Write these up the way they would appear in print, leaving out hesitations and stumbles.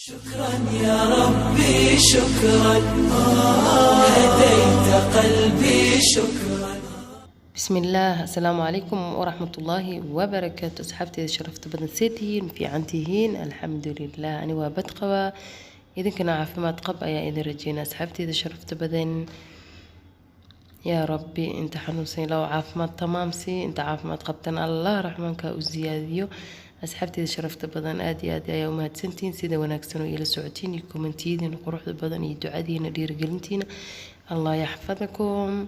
شكرا يا ربي، شكرا، هديت قلبي، شكرا. Bismillaah, asalaamu calaykum waraxmatullaahi wabarakaatu. Asxaabteeda sharafta badan, see tihiin? Fiican tihiin? Alxamdulilah, ani waa bad qabaa, idinkana caafimaad qab ayaa idin rajeynaa. Asxaabteeda sharafta badan, yaa Rabbi, inta xanuunsan ilaw caafimaad tamaam sii, inta caafimaad qabtana Allah raxmaanka u siyaadiyo. Asxaabteeda sharafta badan, aad iyo aad ayaa umahadsantihiin sida wanaagsan oo ila socotiin iyo kommentiyadiina quruxda badan iyo ducadiina, dhiirigelintiina. Allah yaxfadakum.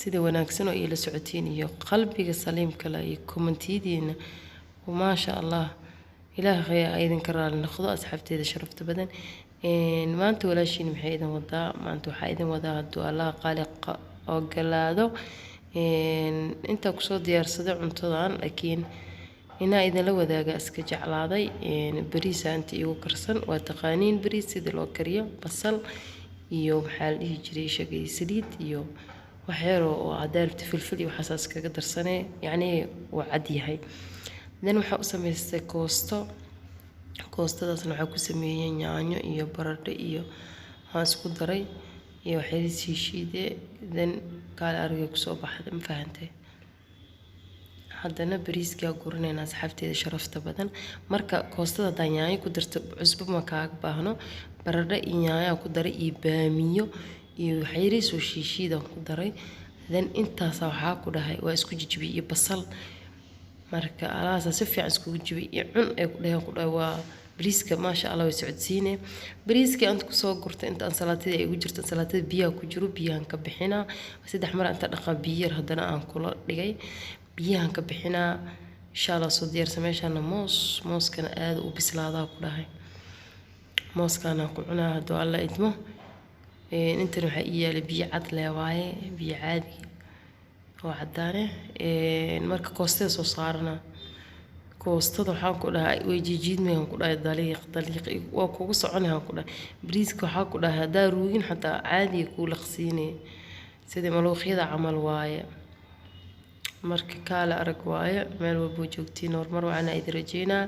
Sida wanaagsan oo ila socotiin iyo qalbiga saliimka leh iyo kommentiyadiina, maasha Allah, Ilaahay ha idinka raali noqdo. Asxaabteeda sharafta badan, maanta walaashiin maxay idin wadaa? Maanta waxaa idin wadaa, hadduu Allah qaaliqa ogolaado, intaa kusoo diyaarsaday cuntadan, laakiin inaa idinla wadaaga iska jeclaaday. Bariisa inta iigu karsan. Waa taqaaniin bariis sida loo kariyo: basal iyo, maxaa la dhihi jiray, shagay, saliid iyo waxyaro oo haddaa rabta filfil iyo waxaasaas kaga darsanee, yacni wuu cad yahay. Then waxaa u samaystay koosto. Koostadaasna waxaa ku sameeyey yaanyo iyo baradho iyo waxaan isku daray iyo waxyadii shiishiide. Then kaale aragay kusoo baxday, ma fahantay? Haddana bariiskaa guranayna, asxaabteeda sharafta badan. Marka koostada haddaa yaanyo ku darto, cusbo ma kaaga baahno. Baradho iyo yaanyaa ku daray iyo baamiyo iyo waxyariis oo shiishiidaan ku daray. Then intaasa waxaa ku dhahay waa isku jijibiyey iyo basal. Marka alahaasa si fiican iskugu jibiyey iyo cun ay ku dhaheen. Ku dhahay waa bariiska, maasha Allah, way socodsiine. Bariiskii aan kusoo gurtay inta ansalaatada ay igu jirto, ansalaatada biyaha ku jiro, biyahan ka bixinaa. Saddex mar inta dhaqaa, biyo yar haddana aan kula dhigay, biyahan ka bixinaa, insha Allah. Soo diyaarsa meeshana moos. Mooskana aada u bislaadaa, ku dhahay mooskaana ku cunaa hadduu Alla idmo. Intan waxaa ii yaalay biyo cad leh waaye, biyo caadi oo cadaane. Marka koostada soo saarana, koostada waxaan ku dhahay way jiijiidmayaan, ku dhahay daliiq daliiq waa kugu soconayaan. Ku dhahay bariiska waxaa ku dhahay haddaa ruugin xataa caadiga kuu laqsiinaya, sidii maluuqyada camal waaye. Marka kaale arag waaye, meel walboo joogtiin horumar wacan idin rajeynaa.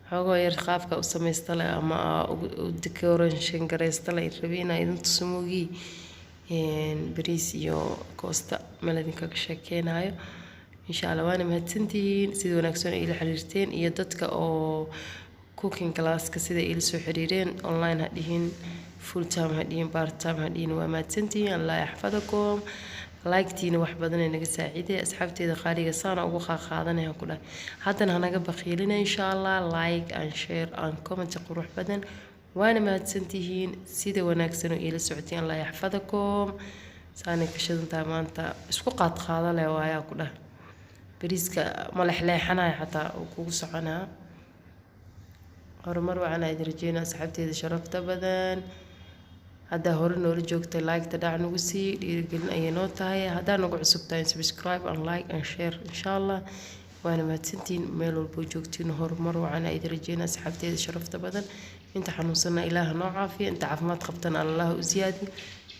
Xoogoo yar qaabka u samaysta leh ama u decoration garaysta leh rabi inaa idin tuso moogii. Bariis iyo koosta meel idinkaga sheekeynayo, insha Allah. Waana mahadsantihiin sida wanaagsan ay ila xiriirteen iyo dadka oo cooking classka sida ila soo xiriireen, online ha dhihin, full time ha dhihin, part time ha dhihin, waa mahadsantihiin. Allah yaxfadakum. Like-tiina wax badan ay naga saaciiday, asxaabteeda qaaliga. Saana ugu qaaqaadanaya, ku dhahay haddana hanaga baqiilina, insha Allah. Like and share and comment qurux badan. Waana mahadsantihiin sida wanaagsan oo iila socotiin. Allah yaxfadakum. Saanay ka shidantahay maanta, isku qaadqaada leh waayaa, ku dhah bariiska ma lexleexanayo xataa, uu kugu soconaa. Horumar wacan idin rajeynaa, asxaabteeda sharafta badan. Haddaa hore noola joogtay, like-ta dhac nagu sii, dhiirigelin ayay noo tahay. Haddaa nagu cusub tahay, subscribe and like and share, insha Allah. Waana mahadsantihiin meel walboo joogtiin. Horumar wacan idin rajeynaa, asxaabteeda sharafta badan. Inta xanuunsana Ilaaha noo caafiya, inta caafimaad qabtana Allah u siyaadiyo,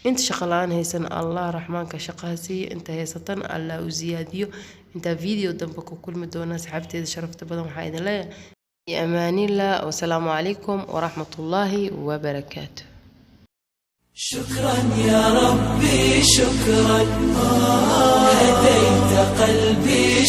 inta shaqo la-aan haysana Allah raxmaanka shaqaha siiyo, inta haysatana Allah u siyaadiyo. Intaa video dambe ku kulmi doona, asxaabteeda sharafta badan, waxaa idin leeyahay amaanillah. Wasalaamu calaykum waraxmatullaahi wabarakaatu. شكرا يا ربي، شكرا، هديت قلبي.